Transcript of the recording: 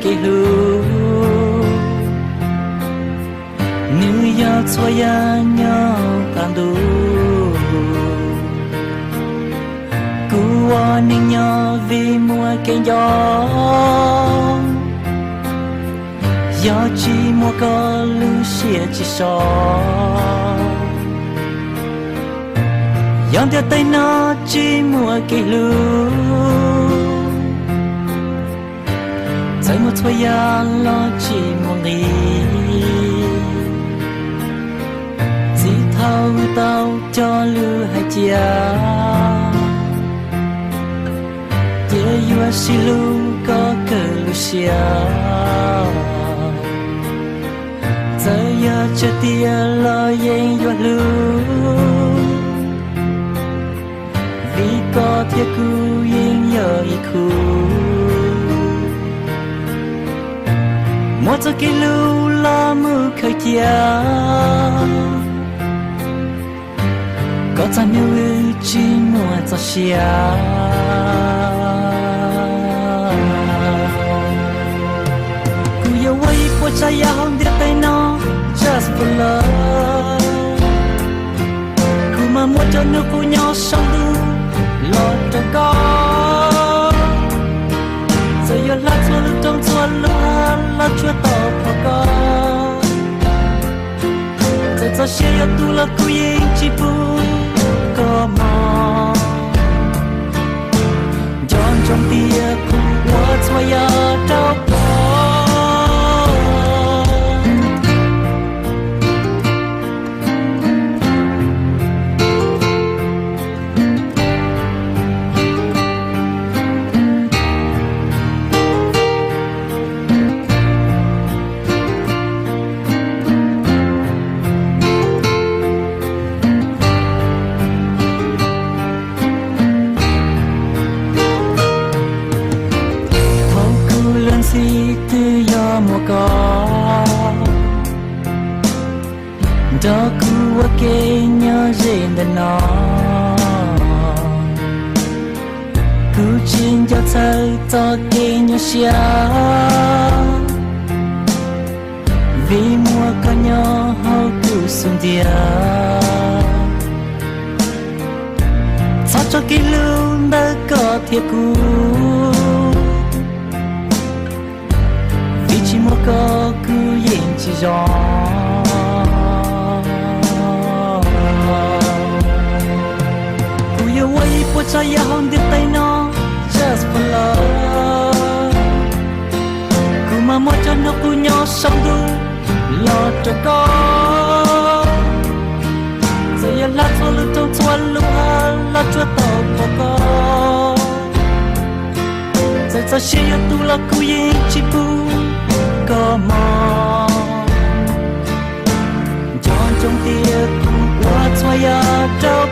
kev hlub, nws yog txhua yam nyob qab ntuj. Kuv ua neej nyob vim muaj kev nco, yog tsis muaj koj lub siab tsis so. Yog ntiaj teb no tsis muaj kev hlub, txawm muaj txhua yam los tsis muaj nqis. Txij thaum wb tau cog lus hais cia, ces yuav sib hlub kom kawg lub siab. Txawm yog tsawg tiag los yeej yuav hlub, vim koj thiab kuv yeej yog ib khub. Muaj txoj kev hlub los mus khaws cia, koj txoj hnub wb tsis muaj txoj sia. Kuv yuav ua ib puas tsav yam hauv ntiaj teb no just for love. Kuv mam muab cov hnub qub nyob saum ntuj los rau koj. Txawm yuav hla txhua lub roob txhua lub hav los tsuas tau pom koj. Txawm txoj sia yuav tu los kuv yeej tsis pub koj mog. Nco ntsoov tias kuv ua txhua yam rau koj. Thaum kuv luag ntxhi twb yog muaj koj nrog kuv ua ke nyob ze ntawm no. Kuv tsis nco txhawj txoj kev nyuaj siab, vim muaj koj nyob hauv kuv xub ntiag. Txhob tso kev hlub ntawm koj thiab kuv, vim tsis muaj koj kuv yeej tsis zoo. Kuv yuav ua ib puas tsav yam hauv ntiaj teb no just for love. Kuv mam muab cov hnub qub nyob saum ntuj los rau koj. Txawm yuav hla txhua lub roob txhua lub hav los tsuas tau pom koj. Txawm txoj sia yuav tu los kuv yeej tsis pub koj mog. Nco ntsoov tias kuv ua txhua yam rau